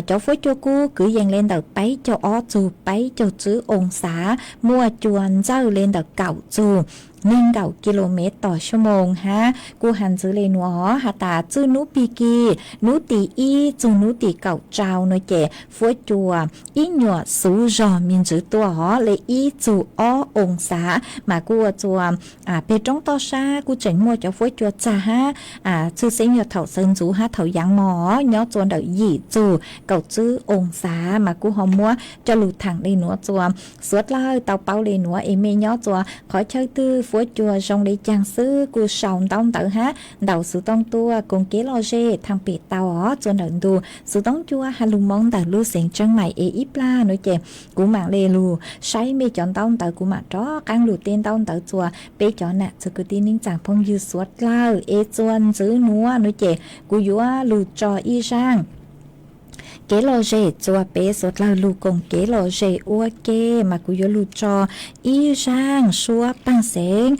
cov fuab cua kub kwv yees le ntawm peb caug ob txug peb caug tswb oo xav, muaj cua ntxawj le ntawm kaum txug neeg nkaum kis lus mev tom xuab moos hab kuj has ntxwv le nuav has tas txwj nub pig kis nub tim ib txug nub tim kaum tsau nuav ces fuab cua ib nyuam xuv zog me ntsis tuaj hov le ib txug ob oo xav mas kuj ua txua peg roob toj sab kuj tseem muaj cov fuab cua txag hab txhwj xeeb yog thaum sawv ntxuv hab thaum yaav mog nyob txua ntawm yim txug kaum tswb oo xav mas kuj ho muab coj lug thaam le nuav txua suav dlawg tau paub le nuav es mej nyob txua qhov chaw twg fuab cua zoo le caag xwb kuj sau ntaub ntawv hab ntaus xuv tooj tuaj koom kev lom zem thaam pem tau os txua ntawm ntu xuv tooj cua has lug moo ntawm lub xeev Tseeb Maim es ib plag nuav ces kuv maam le lug saib mej cov ntaub ntawv kuv maam rov qaab lug teb ntaub ntawv txua peb cov nam txwv kwv tij neej tsaa phooj ywg suav dlawg es txua ntxwv nuav nuav ces kuv yuav lug tso ib zaaj kev lom zem txua peb suav dlawg lug koom kev lom zem ua ke mas kuv yuav lug tso ib zaaj suab paaj xeev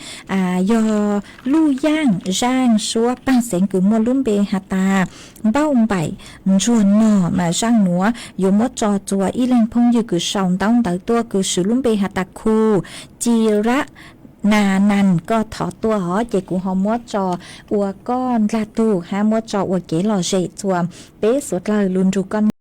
yog luj yaaj zaaj suab paaj xeev kws muaj lub npe has tas npauj npaim ntsuag nog mas zaaj nuav yuav muab tso txua ib leeg phooj ywg kws sau ntaub ntawv tuaj kws swv lub npe has tas khu ci rab na nas koj thov tuaj hov ces kuv ho muab tso ua koj ndlag tug hab muab tso ua kev lom zem txua peb suav dlawg lug nrug koj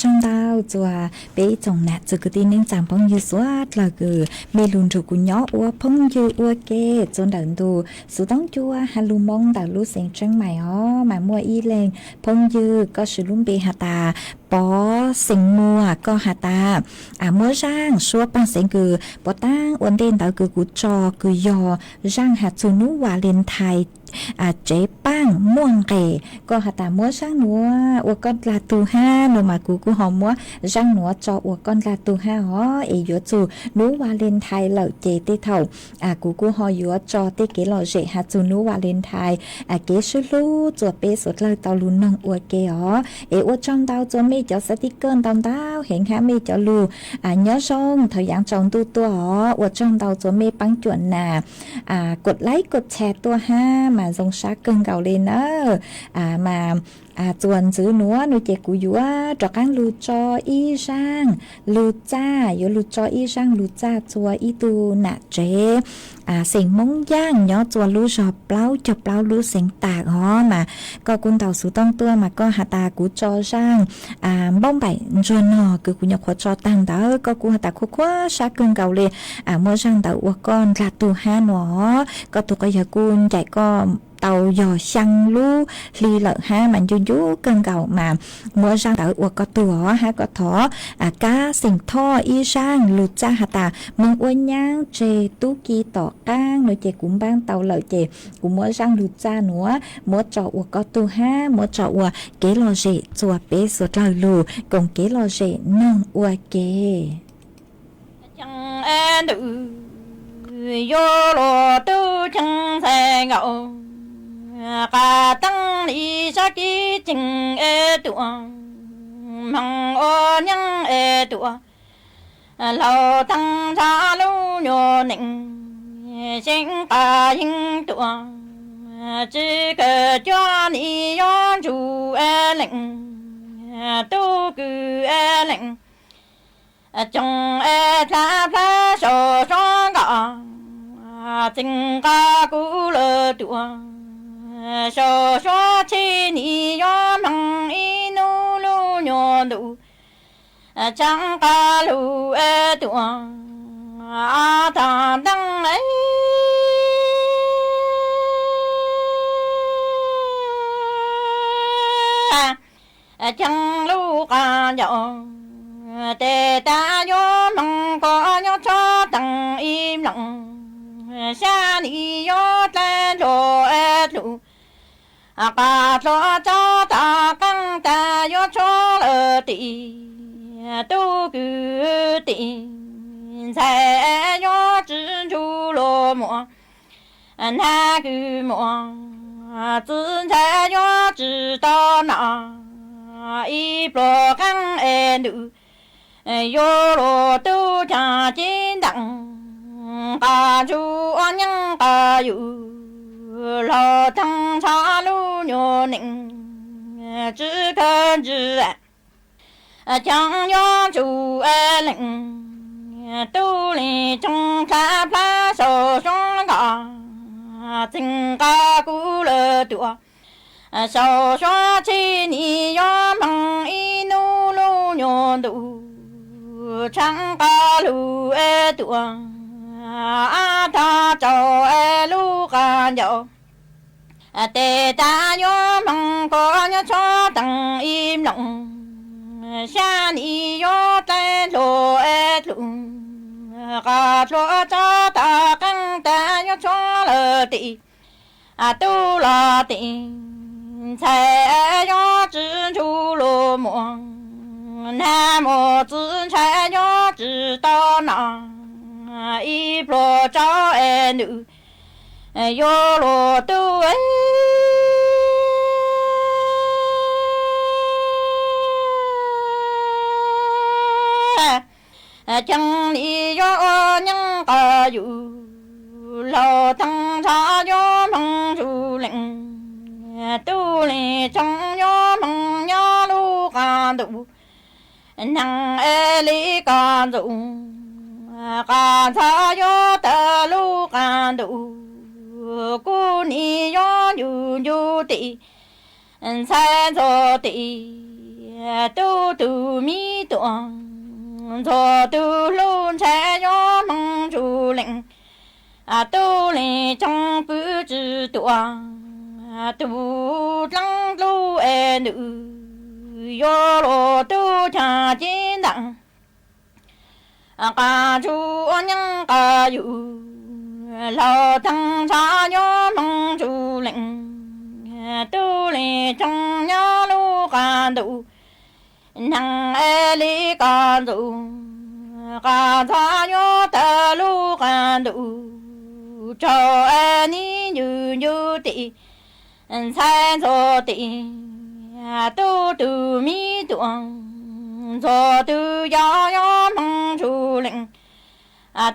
Tsaug ntau txuas peb ib tsoom nam txiv kwv tij neej tsa phooj ywg suav dlawg kws mej lug nrug kuv nyob ua phooj ywg ua ke txuas ntawm ntu xuv tooj cua has lug Moob ntawm lub xeev Tsheej Maim os. Mas muaj ib leeg phooj ywg koj swv lub npe has tas Pov Xeem Muas, koj has tas muab zaaj suab paag xeev kws puav taab ua ntej ntawd kws kuv tso kws yog zaaj has txug nub Valentine tsev paaj muaj nqes, koj has tas muab zaaj nuav ua koj dlaag tug hab no mas kuv kuj ho muab zaaj nuav tso ua koj dlaag tug hab os. Es yuav txug nub Valentine lawm ces tej thaum kuv kuj ho yuav tso tej kev lom zem has txug nub Valentine, kev swb hlub txuas peb suav dlawg tau lug noog ua ke os. Es ua tsaug ntau txuas mej cov xav tij kawj ntau ntau heev hab mej cov lug nyob zoo thaum yaav tsaus ntuj tuaj os. Ua tsaug ntau txuas mej paab cuam nas, kuv like kuv share tuaj hab mas zoo sab kawg nkaus le nawb. Mas txuas ntxiv nuav no ces kuv yuav rov qaab lug tso ib zaaj lug txaj, yuav lug tso ib zaaj lug txaj txuas ib tug nam tsev xeem Moob Yaaj nyob txuas lub zog plaub caug plaub lub xeev Tam os. Mas koj kuj ntaus xuv tooj tuaj mas koj has tas kuv tso zaaj npaum npaum ntsuag nog kws kuv nyuam qhuav tso taag ntawd, koj kuj has tas khuv khuav sab kawg nkaus le, muab zaaj ntawd ua koj dlaag tug hab no. Koj tug quas yawg kuj ncaim koj tau yog xyaa lub hli lawm hab mas ncu ncu kawg nkaus mas muab zaaj ntawd ua koj tug os. Hab koj thov kab xeem Thoj ib zaaj lug txaj has tas moog ua nyaab tseg tub ki tom qaab no ces kuv npaab tau lawm ces kuv muab zaaj lug txaj nuav muab tso ua koj tug hab muab tso ua kev lom zem txuas peb suav dlawg lug koom kev lom zem noog ua ke. Ceeb ntws yuav luag tub ceeb ntxhais nkaus, qas teeb li sab kib ceeb tuaj, hmoov ua nyaab tuaj, laug teeb ntsha lub nyuag neej, seev qas yeeb tuaj, tsi kawg cuab ni yuav ntsuj leej, tub kws leej, coom dlha plab saum suab nkaus, txeev qas kuv lawm tuaj, saum suab tsheb ni yuav hmoov ib nub lub nyuag ntuj, tseev qas lug tuaj, tag nteeb ceeb lub qas ncaus, tes tas yuav hmoov koj nyob tshab teev ib mloog, sab ni yuav dlaab dlua dlug, qas dlua tsob tas qeej tas yuav tshuab lawm tim, tub kws tim, ntxhais yuav tsi ntsug luag muam, nag kws muam, txiv ntxhais yuav tsi tau nom, ib pluag qeej es ntws, yuav luag tub caag cib nteem, qas ntsug ua nyaab qas yug, laug teeb ntsha lub nyuag neej, tsi kawg ntsis ceeb yuav ntsuj leej, tub li coom dlha plab saum suab nkaus, txeev qas kuv lawm tuaj, saum suab tsheb ni yuav hmoov ib nub lub nyuag ntuj, tseev qas lug tuaj, tag tsaus lub qas ncaus, tes tas yuav hmoov koj nyob tshab teev ib mloog, sab ni yuav dlaab dlua dlug, qas dlua tsob tas qeej tas yuav tshuab lawm tim, tub los tim, ntxhais yuav tsi ntsug luag muam, nag muam txiv ntxhais yuav tsi tau nom, ib pluag tsob es ntws, yuav luag tub ceeb li yuav ua nyaab qas yug, laug teeb ntsha yuav hmoov ntsuj leej, tub li coom yuav hmoov nyob lub qas ntuj, neeg es li qas ntxuj, qas ntxha yuav tawg lub qas ntuj, kub ni yuav ncu ncu tim, ntxhais ntxuag tim, tub tug me tuam, ntxuag tug hlub ntshai yuav moog tsuj leej, tub leej tshooj pw tsi tuam, tug dlaab dlub es ntws, yuav luag tub chaag cev ntaam, qas tsuj ua nyaab qas yug, laug taag nrho yuav moog tsuj leej, tub leej tshooj nyob lub qas ntuj, neeg es li qas ntxuj, qas ntxhua yuav tawg lub qas ntuj, tsaug es nib ncuj ncuj tim, ntxhais ntxuag tim, tub tug me tuam, ntxuag tug yog yuav moog tsuj leej,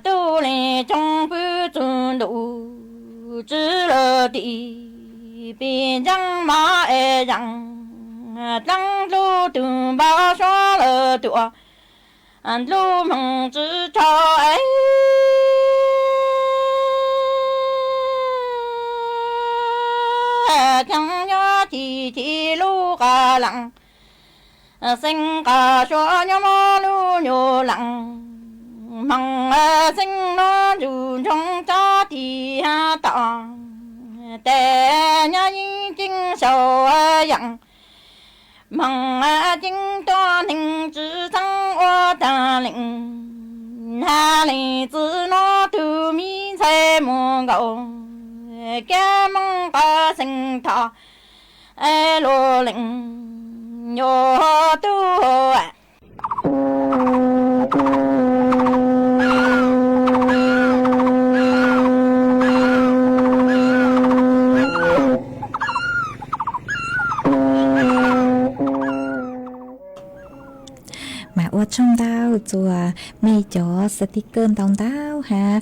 tub leej tshooj pw txug ntuj, tsi lawm tim, pim ntseeb mov es zaam, dlaab dlub tug npau suav lawm tuam, dlub moog tsi tsaug es kheev nyob ci ci lub qas laam, xeeb qas suav nyob mob lub nyuas laam, moog xeeb nuav ntsug ntsoov tsob tis hab tom, tes nyob yeej ceeb sau yaam, moog ceeb tuab neeg tsi txheeb ua taag leej, hab leej txwv nuav tug mi ntxhais muag nkaus, kab moog qas xeeb thov es luag leej yuav tub. Mas ua tsaug ntau txuas mej cov sticker ntau ntau hab,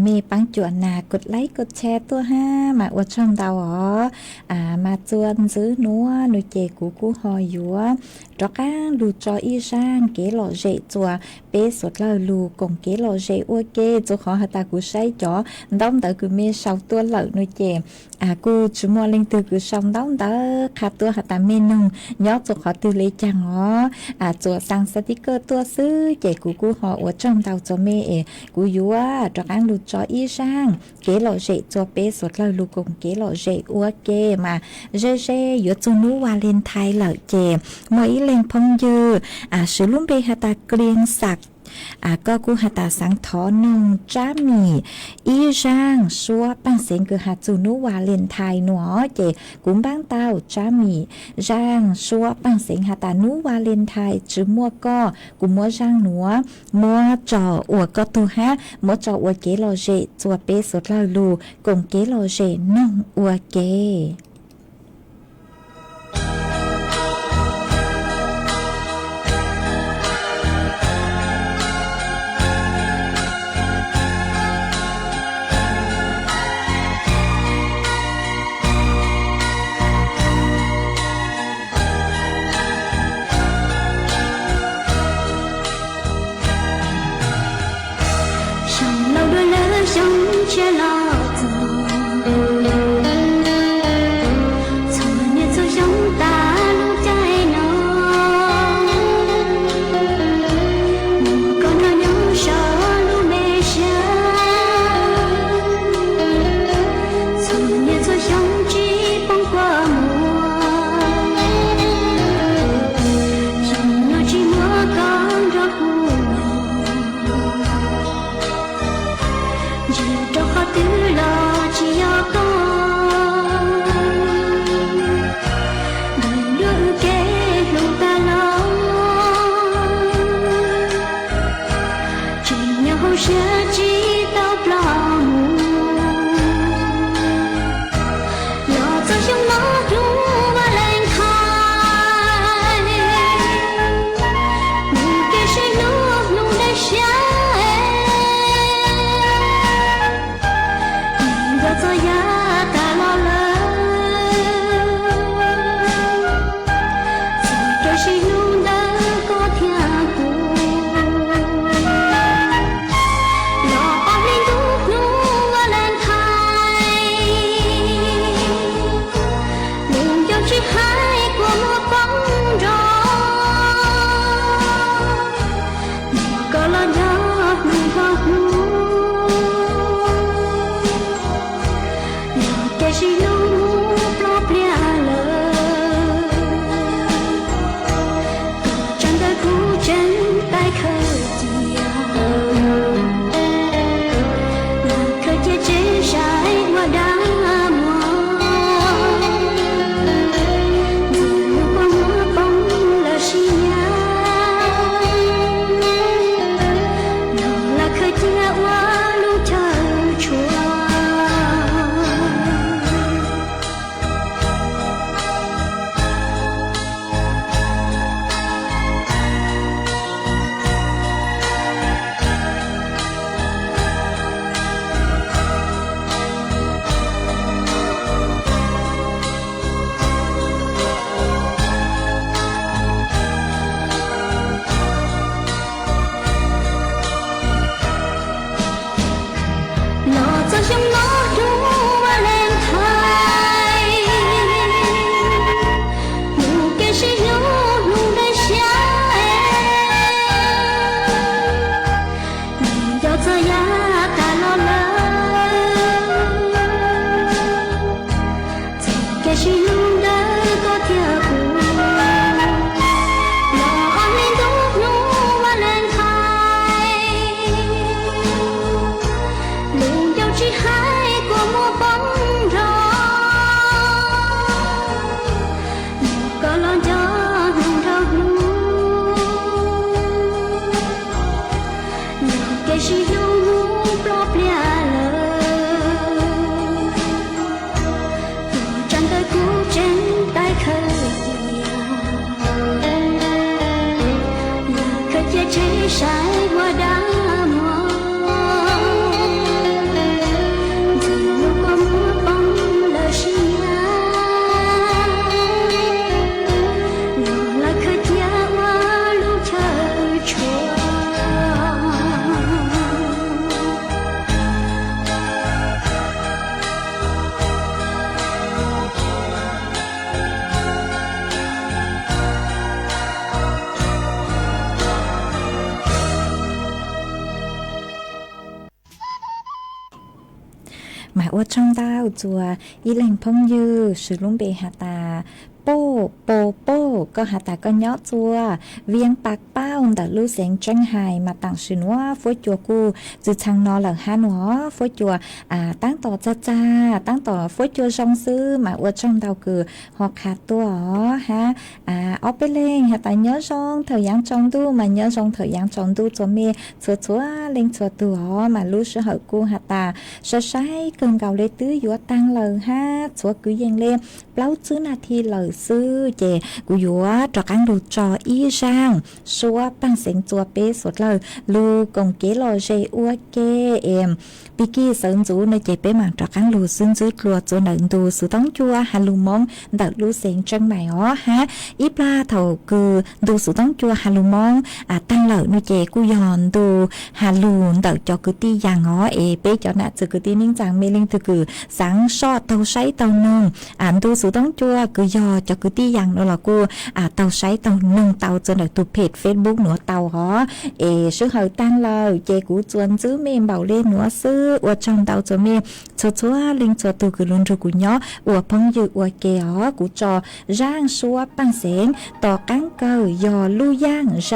mej paab cuam nas kod like kod share tuaj hab, mas ua tsaug ntau os. Mas txuas ntxiv nuav nua ces kuv kuj ho yuav rov qaab lug tso ib zaaj kev lom zem txuas peb suav dlawg lug koom kev lom zem ua ke. Txuas qhov has tas kuv saib cov ntaub ntawv kws mej sau tuaj lawm nua ces kuj tsi muaj leej twg kws sau ntaub ntawv qha tuaj has tas mej noog nyob txuas qhov twg le caag os. Txuas xaa sticker tuaj xwb ces kuv kuj ho ua tsaug ntau txuas mej es kuv yuav rov qaab lug tso ib zaaj kev lom zem txuas peb suav dlawg lug koom kev lom zem ua ke. Mas ze ze yuav txug nub Valentine lawm ces muaj ib leeg phooj ywg swv lub npe has tas Kliang Xas, koj kuj has tas xaav thov noog tsab mim ib zaaj suab paaj xeev kws has txug nub Valentine nua ces kuv npaab tau tsab mim zaaj suab paaj xeev has tas nub Valentine tsi muaj koj, kuv muab zaaj nuav muab tso ua koj tug hab muab tso ua kev lom zem txuas peb suav dlawg lug koom kev lom zem noog ua ke. Xyoo laus dua lawm xyoo tshiab los txog, txhua niaj txhua xyoo tas lub caij no, mus koj nrog nyob saum lub me siab, txhua niaj txhua xyoo tsis poob kua muag, xyoo no tsis muaj koj nrog kuv, ntsia rau qhov twg los tsis yog koj, nrog wb kev hlub tas los, tseem nyob hauv siab tsis tau ploj mus. Los txog xyoo no hnub Valentine, mus kev saib hlub hnub daim siab, Xyoo no hnub Valentine, hnub kev sib hlub hnub ntev siab, nws yog txog yav tas los lawm. Txoj kev sib hlub ntawm koj thiab kuv, los ob hli ntuj hnub Valentine, lub ncauj tsis hais kua muag poob nrog, koj los nco hnub nraug hnub, yog kev sib hlub mus ploj pliag lawm. Tuag tsam ntawm kuv tseem tais khawv cia, yog khawv cia tsheb saib ua dab muag, ntxim hlub kua muag poob lawm sib nyiag, los lawv khawv cia ua lub chaw tshuam. Mas ua tsaug ntau txuas ib leeg phooj ywg swv lub npe has tas Poj Pos Poj, koj has tas koj nyob txuas Vias Pas Pauj ntawm lub xeev Tseeb Hais mas tam sim nuav fuab cua kuj txwm txheej no lawm hab nua, fuab cua taab tom txag txag, taab tom fuab cua zoo xwb mas ua tsaug ntau kws ho qha tuaj os hab. Ob peb leeg has tas nyob zoo thaum yaav tsaus ntuj mas nyob zoo thaum yaav tsaus ntuj txuas mej txhua txhua leej txhua tug os mas lub sij hawm kuj has tas saib saib kawg nkaus le twb yuav taag lawm hab txhua kwv yees le plaub tsib nas this lawm xwb ces kuv yuav rov qaab lug tso ib zaaj suab paaj xeev txua peb suav dlawg lug koom kev lom zem ua ke es pig kig sawv ntxuv no ces peb maam rov qaab lug xwb ntxwb dlua txuas ntawm ntu xuv toob cua has lug Moob ntawm lub xeev Tseeb Maim os hab. Ib plag thaum kws ntu xuv toob cua has lug Moob taag lawm no ces kuj yog ntu has lug ntawm cov kwv tij yaas os es peb cov nam txiv kwv tij neej tsaa mej leej twg kws xaav soj taug saib taug noog ntu xuv toob cua kws yog cov kwv tij yaas no los kuj taug saib taug noog tau txuas ntawm tug peg Facebook nuav tau os. Es sij hawm taag lawm ces kuv txuas ntxwb mej npaum le nuav xwb, ua tsaug ntau txuas mej txhua txhua leej txhua tug kws lug nrug kuv nyob ua phooj ywg ua ke os. Kuv tso zaaj suab paaj xeev tom qaab kawg yog lub yaaj zaaj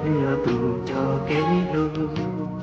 Yog tus coj kev hlub.